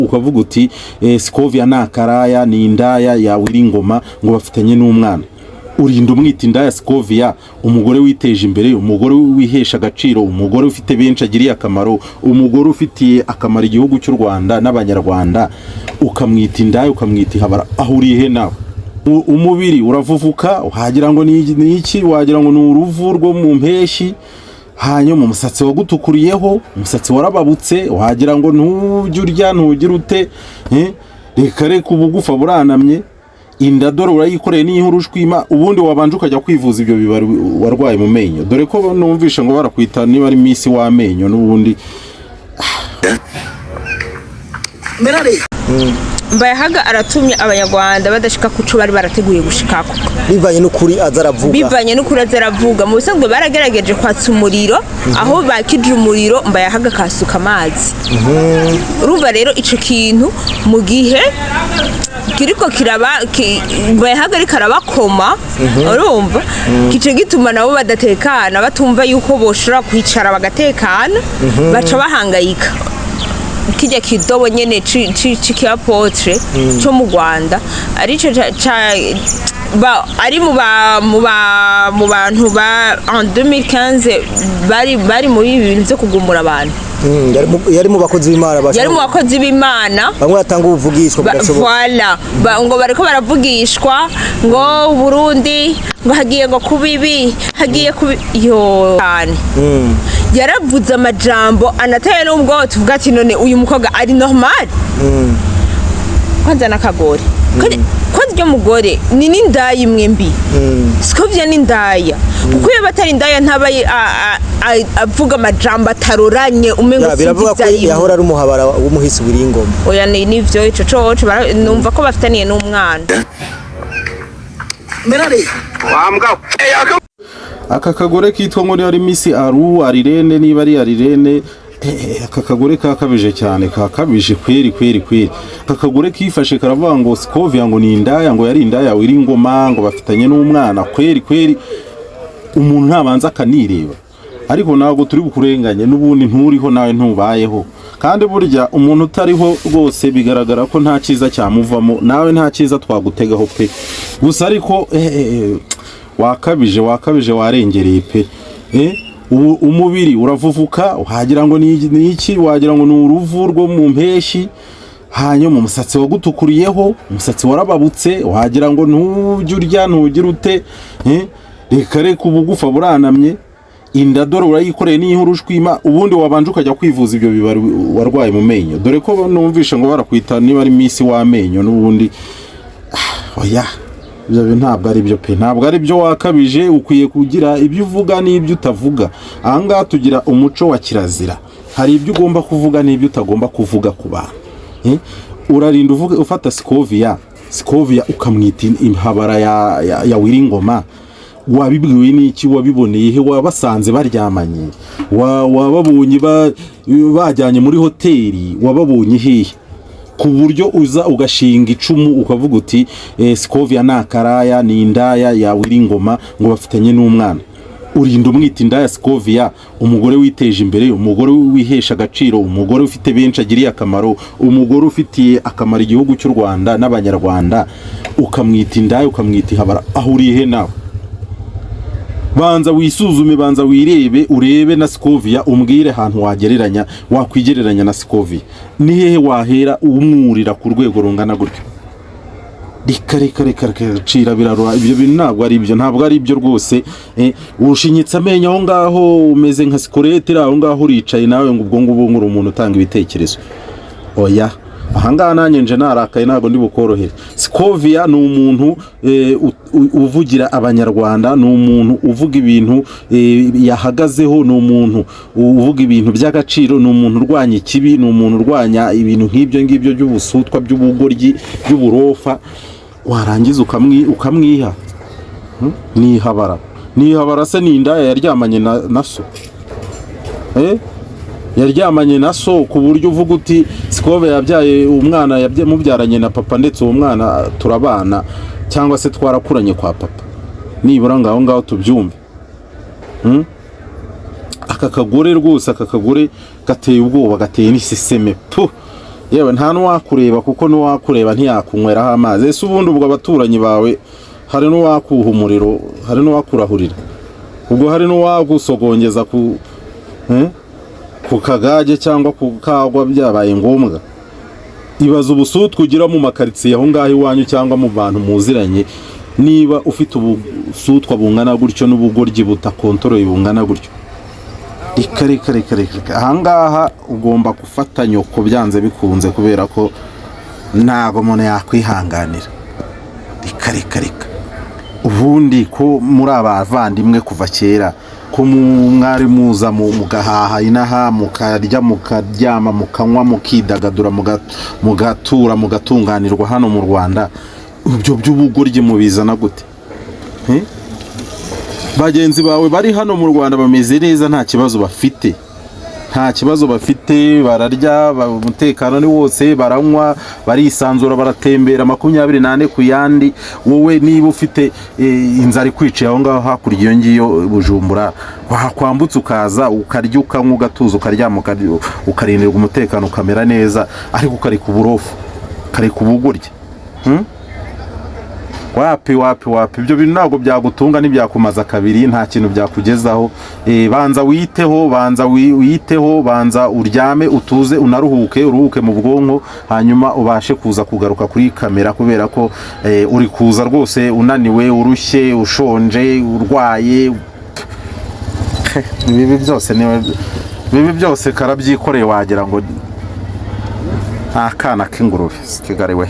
Ukavuga uti Scovia ni akaraya, ni indaya ya Wiringoma, ngo bafitanye n'umwana. Urinda umwita indaya Scovia, umugore witeje imbere, umugore wihesha agaciro, umugore ufite benshi agiriye akamaro, umugore ufitiye akamaro igihugu cy'u Rwanda n'Abanyarwanda, ukamwita indaya, ukamwita ihabara. Ahuriye he nawe? Umubiri uravuvuka, wagira ngo ni iki? Wagira ngo ni uruvu rwo mu mpeshyi. Hanyuma umusatsi wagutukuriyeho, umusatsi warababutse, wagira ngo ntujye urya, ntugire ute, eh? Reka reka, ubugufa buranamye, inda dore urayikoreye n'iyo urushwima. Ubundi wabanje ukajya kwivuza ibyo bibari warwaye mu menyo, dore ko numvishe ngo barakwita niba ari Miss w'amenyo n'ubundi. Mbayahaga aratumye Abanyarwanda badashika ku co bari barateguye gushikako. Bivanye n'ukuri aza aravuga. Bivanye n'ukuri aza aravuga. Mu bisanzwe baragerageje kwatsa umuriro, aho bakije umuriro Mbayahaga akasuka amazi. Urumva rero ico kintu mu gihe kiriko kiraba Mbayahaga ariko arabakoma, urumva kice gituma nabo badatekana, batumva yuko boshobora kwicara bagatekana, baca bahangayika. Kijya kidobo nyene c'ikiapotre cyo mu Rwanda, arico ari mu bantu ba en 2015 bari muri ibi bintu byo kugumura abantu. Yari mu bakozi b'Imana. Yari mu bakozi b'Imana. Bamwe batanga ubuvugishwa budashoboka. Voilà. Ngo bariko baravugishwa ngo Burundi ngo hagiye ngo kuba ibi, hagiye kuba yo cyane. Yaravuze amajambo anateye n'ubwo tuvuga ati: "None uyu mukobwa ari normal?" Kwanza n'akagore kwanza, iryo mugore ni n'indaya imwe mbi. Scovia n'indaya, kuko iyo batari indaya ntaba avuga amajambo ataroranye, umengo Ya, sinzi biravuga ko ivyo arimo. Yahora ari umuhabara w'umuhisi Wiringoma. Oya, ni nivyo, ico coco numva ko bafitaniye n'umwana. Aka kagore kitwa ngo niba ari Miss Aru Arirene, niba ari Arirene, aka kagore kakabije cyane, kakabije kweri kweri kweri. Aka kagore kifashe karavuga ngo Scovia ngo ni indaya, ngo yari indaya Wiringoma, ngo bafitanye n'umwana. Kweri kweri, umuntu ntabanza akanireba. Ariko ntabwo turi bukurenganye, n'ubundi nturiho, nawe ntubayeho. Kandi burya umuntu utariho rwose bigaragara ko nta cyiza cyamuvamo, nawe nta cyiza twagutegaho pe. Gusa ariko wakabije, wakabije, warengereye pe. Ubu umubiri uravuvuka, wagira ngo ni iki? Wagira ngo ni uruvu rwo mu mpeshyi. Hanyuma umusatsi wagutukuriyeho, umusatsi warababutse, wagira ngo ntujye urya, ntugire ute, eh? Reka reka, ubugufa buranamye, inda dore urayikoreye n'iyo urushwima. Ubundi wabanje ukajya kwivuza ibyo bibari warwaye mu menyo, dore ko numvishe ngo barakwita niba ari Miss w'amenyo n'ubundi. Oya, ibyo bintu ntabwo ari byo pe, ntabwo ari byo, wakabije. Ukwiye kugira ibyo uvuga n'ibyo utavuga. Ahangaha tugira umuco wa kirazira, hari ibyo ugomba kuvuga n'ibyo utagomba kuvuga ku bantu. Eh? Urarinda uvuga ufata Scovia, Scovia ukamwita ihabara ya Wiringoma. Wabibwiwe n'iki? Wabiboneye he? Wabasanze baryamanye? Wababonye bajyanye muri hoteli? Wababonye hehe ku buryo uza ugashinga icumu ukavuga uti Scovia ni akaraya, ni indaya ya Wiringoma, ngo bafitanye n'umwana? Urinda umwita indaya Scovia, umugore witeje imbere, umugore wihesha agaciro, umugore ufite benshi agiriye akamaro, umugore ufitiye akamaro igihugu cy'u Rwanda n'Abanyarwanda, ukamwita indaya, ukamwita ihabara. Ahuriye he nawe? Banza wisuzume, banza wirebe, urebe na Scovia, umbwire ahantu wagereranya, wakwigereranya na Scovia. Ni hehe wahera umwurira ku rwego rungana gutyo? Reka reka reka reka, cira birarura. Ibyo bintu ntabwo ari byo, ntabwo ari byo rwose. Ushinyitse amenyo aho ngaho, umeze nka sikorete iri aho ngaho, uricaye nawe ngo ubwo ngubwo ngo uri umuntu utanga ibitekerezo. Oya, ahangaha nanjye nje narakaye, ntabwo ndi bukorohere. Scovia ni umuntu uvugira Abanyarwanda, ni umuntu uvuga ibintu yahagazeho, ni umuntu uvuga ibintu by'agaciro, ni umuntu urwanya ikibi, ni umuntu urwanya ibintu nk'ibyo ngibyo by'ubusutwa, by'ubugoryi, by'uburofa. Warangiza ukamwiha. Nihabara, nihabara se? Ni indaya yaryamanye na so? Yaryamanye na so ku buryo uvuga uti Scovia yabyaye umwana, mubyaranye na papa, ndetse uwo mwana turabana cyangwa se twarakuranye kwa papa? Nibura ngaho ngaho tubyumve. Aka kagore rwose, aka kagore gateye ubwoba, gateye n'iseseme pu. Yewe, nta n'uwakureba, kuko n'uwakureba ntiyakunyweraho amazi. Ese ubundi ubwo abaturanyi bawe hari n'uwakuha umuriro? Hari n'uwakurahurira? Ubwo hari n'uwagusogongeza ku kagage cyangwa ku kagwa byabaye ngombwa? Ibaza ubusutwa ugira mu makaritsiye aho ngaho iwanyu cyangwa mu bantu muziranye. Niba ufite ubusutwa bungana gutyo n'ubugoryi butakontoroye bungana gutyo, reka, reka, reka, reka, reka. Ahangaha ugomba gufata nyoko byanze bikunze, kubera ko ntabwo umuntu yakwihanganira. Reka, reka, reka. Ubundi ko muri abavandimwe kuva kera, ko mwari muza mugahaha inaha, mukarya, mukaryama, mukanywa, mukidagadura, mugatura, mugatunganirwa hano mu Rwanda, ibyo by'ubugoryi mubizana gute? Eh? Bagenzi bawe bari hano mu Rwanda bameze neza, nta kibazo bafite, nta kibazo bafite, bararya, umutekano ni wose, baranywa, barisanzura, baratembera 24 ku yandi. Wowe niba ufite inzara ikwiciye aho ngaho hakurya iyo ngiyo Bujumbura, wakwambutse ukaza ukarya, ukanywa, ugatuza, ukaryama, ukarindirwa umutekano, ukamera neza, ariko ukareka uburofu, ukareka ubugoryi. Wapi, wapi, wapi! Ibyo bintu ntabwo byagutunga, ntibyakumaza kabiri, nta kintu byakugezaho. Banza witeho, banza witeho, banza uryame, utuze, unaruhuke, uruhuke mu bwonko, hanyuma ubashe kuza kugaruka kuri kamera, kubera ko uri kuza rwose unaniwe, urushye, ushonje, urwaye. Ibibi byose niwe, bibi byose karabyikoreye, wagira ngo nta kana k'ingurube. Kigali we!